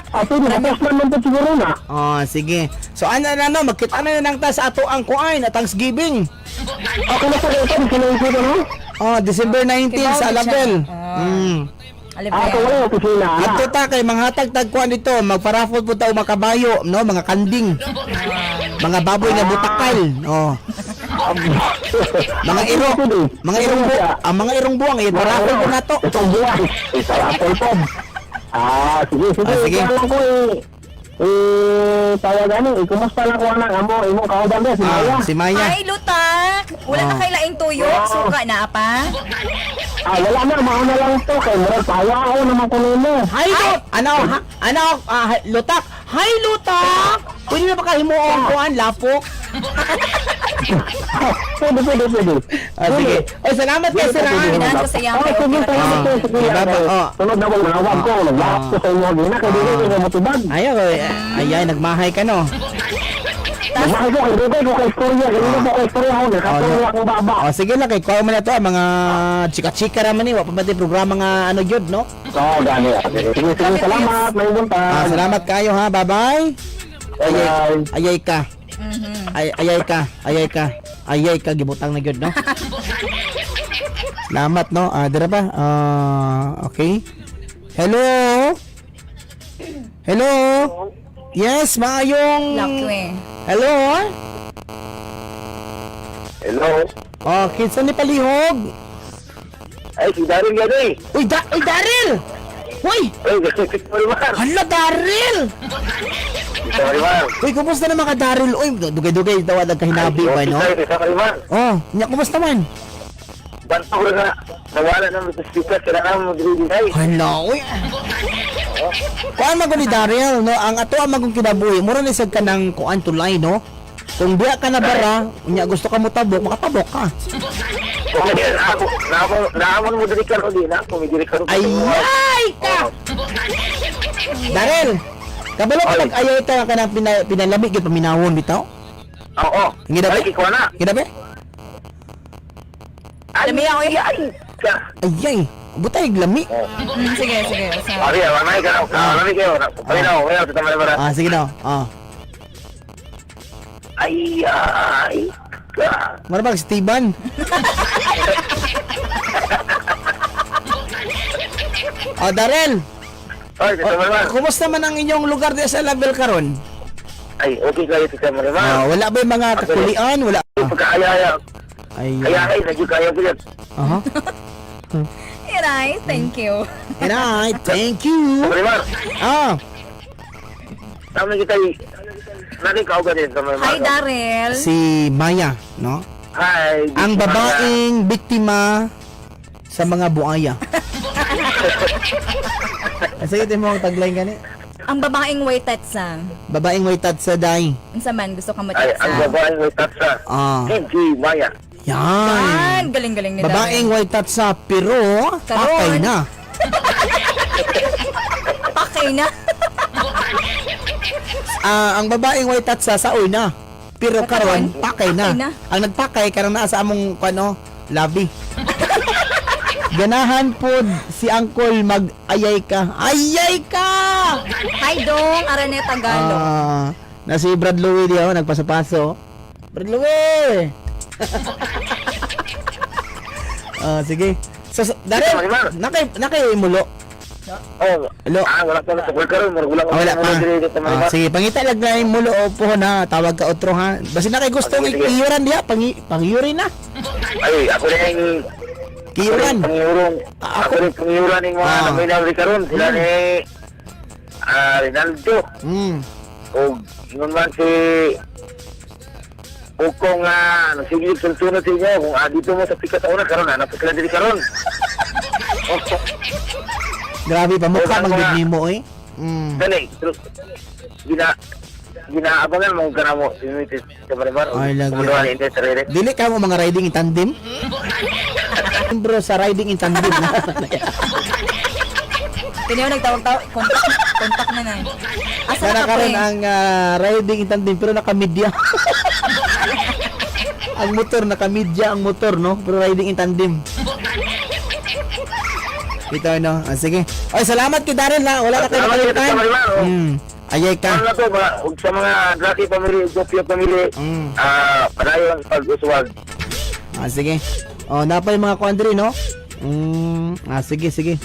Ah, pwede na postman man po siguro na. Oh, sige. So ano na no, magkita na lang ta sa ato ang kuan at Thanksgiving. Okay na po ito, di sila ito, no? Oh, December 19 Kibaw sa na siya. Alabel. Ah. Ah, Alibel. so wala yung opisina. ana. Adto ta kay manghatag tag kuan dito, magparafol po ta og mga kabayo, no, mga kanding. Mga baboy nga butakal. Oh. Mga iro, mga irong bu, ang mga irong buwang iparafol po nato. Itong buwan. Iparapol po. Ah, sige, sige. Ah, sige. Ikaw lang ko eh. Eh, tawag ano, eh, kumusta lang ko anak amo, imong kauban ba, si Maya. Ah, si Maya. Hi, Lutak! Wala na Ah. kay laing tuyo. Suka na pa. Ah, wala na, mauna lang to, kay murag pawa ako naman ko nimo. Hi, Lut! Ano, ha, ano, ah, Lutak? Hi, Lutak! Pwede na ba kahimuong kuan, lapok? Pwede, pwede, pwede. Ah, sige. Oy, salamat kay Sir ah. Ginahan ko sa iyang Oh, sige, salamat Ah, ko, sige. bye-bye. Oh. Sunod na ko, manawag ko, naglakap ko sa inyo, gina, kay dili ko motibag. Ayaw, ay, ay, nagmahay ka no. Nagmahal ko, kay dili ko kay istorya, ganun po kay istorya ako, nakatuloy akong baba. Oh, sige lang kay kuha mo na to, ah, mga chika-chika raman ni, wa pa ba di programa nga ano gyud no? Oo, gani. Sige, sige, salamat, may buntag. Ah, salamat kayo ha. Bye-bye. Bye-bye. Ayay ka. Ay ayay ka. Ayay ka. Ayay ka gibutang na gyud no. Salamat no. Ah, dira ba? Ah, okay. Hello. Hello. Yes, maayong Lucky. Hello. Hello. Oh, kinsa ni palihog? Ay, si Daryl yan eh. Uy, da uy Daryl. Uy, Ay, si Marimar. hala Daryl. Si Marimar. Uy, kumusta naman ka Daryl? Uy, dugay-dugay daw ang kahinabi ba no? Si Marimar. Oh, nya kumusta man? Banto ko na. Nawala na sa speaker. Kailangan mo mag-ready. Hala, uy. Kuan man ko ni Daryl, no? Ang ato ang magong kinabuhi, mura ni sad ka ng kuan tulay, no? Kung diya ka na bara, unya gusto ka mo tabok, makatabok ka. Ako, naamon mo diri karon di na. Kung diri karon. Ayay ka! Daryl, kabalo ka Ay. nag-ayaw ka ka ng pinalamig yun, paminawon bitaw? Oo. Hindi na ba? Ay, kikuha na. Kita ba? Ay, Lami ako eh. ay. Ka. Ayay, butay lami. Sige, sige. Sa... Ari, mamay ka na. Mamay kayo. Paginaw, kayo sa Marimar. Ah, sige daw. Ah. Ay, ay. Ka. Mara bag Steven. Oh, Darel. Ay, si Marimar. Kumusta man ang inyong lugar diya sa Label karon? Ay, okay kayo sa Marimar. Ah, wala ba yung mga kakulian? Wala. Pagkaaya-aya. Ay. Kaya ay, nagyo kayo ko yan. Aha. Iray, thank you. And I thank you. Marimar, Ah, tama kita nakikauga din sa Marimar. Hi, Daryl. si Maya, no? Hi. Ang babaeng biktima sa mga buaya. Sige, mo ang tagline gani. Ang babaeng way tatsa. Babaeng may tatsa day. Unsa man gusto ka mo Ay, ang tatsa. babaeng may tatsa. Ah. Hindi, Maya. Yan. Yan, galing-galing ni Babaeng Daryl. way tatsa pero Karon. patay na. Pakay na. Ah, ang babaeng way tatsa sa na. Pero karon pakay na. Pakay na. Ang nagpakay karon naa sa among kuno labi. Ganahan pod si Uncle mag ayay ka. Ayay ka. Hi, Dong. Araneta Tagalog. Ah, na si Brad Louie diyo nagpasapaso. Brad Louie. Ah, sige. So, Daryl, Marimar. nakay nakay mulo. Oh, Hello. Ah, wala pa na sa karon, murag wala Ah, wala pa. diri sa Ah, Marimar. sige, pangita lang na yung mulo o po na tawag ka otro ha. Basta na kay gusto Ah, sige, sige. iyuran diha, pangiyurin na. Ay, ako na yung Kiyuran. Pangiyuran. Ah, Ako rin pangiyuran yung mga naminaw rin karon. Sila ni Rinaldo. O ingon man si o kung sige sultuno sa inyo kung dito mo sa pikas una karon hanap sila diri karon. Oh, Grabe pa mukha Wala mang nga. nimo eh. Dali, gina ginaabangan mo kana mo sinite sa Marimar. Ay, lagi. Kumuha ni Inday Sarere. Dili ka mo mga riding in tandem? Bro, sa riding in tandem. Kanya nagtawag-tawag. Contact, contact na na. Asa na Sana ka, karon pre? ang riding in tandem pero nakamidya. Ang motor nakamidya ang motor no, pero riding in tandem. Ito no. Ah, sige. Oy, salamat kay Daryl ha. Wala na kayo Salamat makalimutan. kay Marimar, oh. Ayay ka. Ano na to, mga, ug sa mga Lucky family, Gopio family, padayon pag-uswag. Ah, sige. Oh, napay mga kuan diri no. Ah, sige, sige.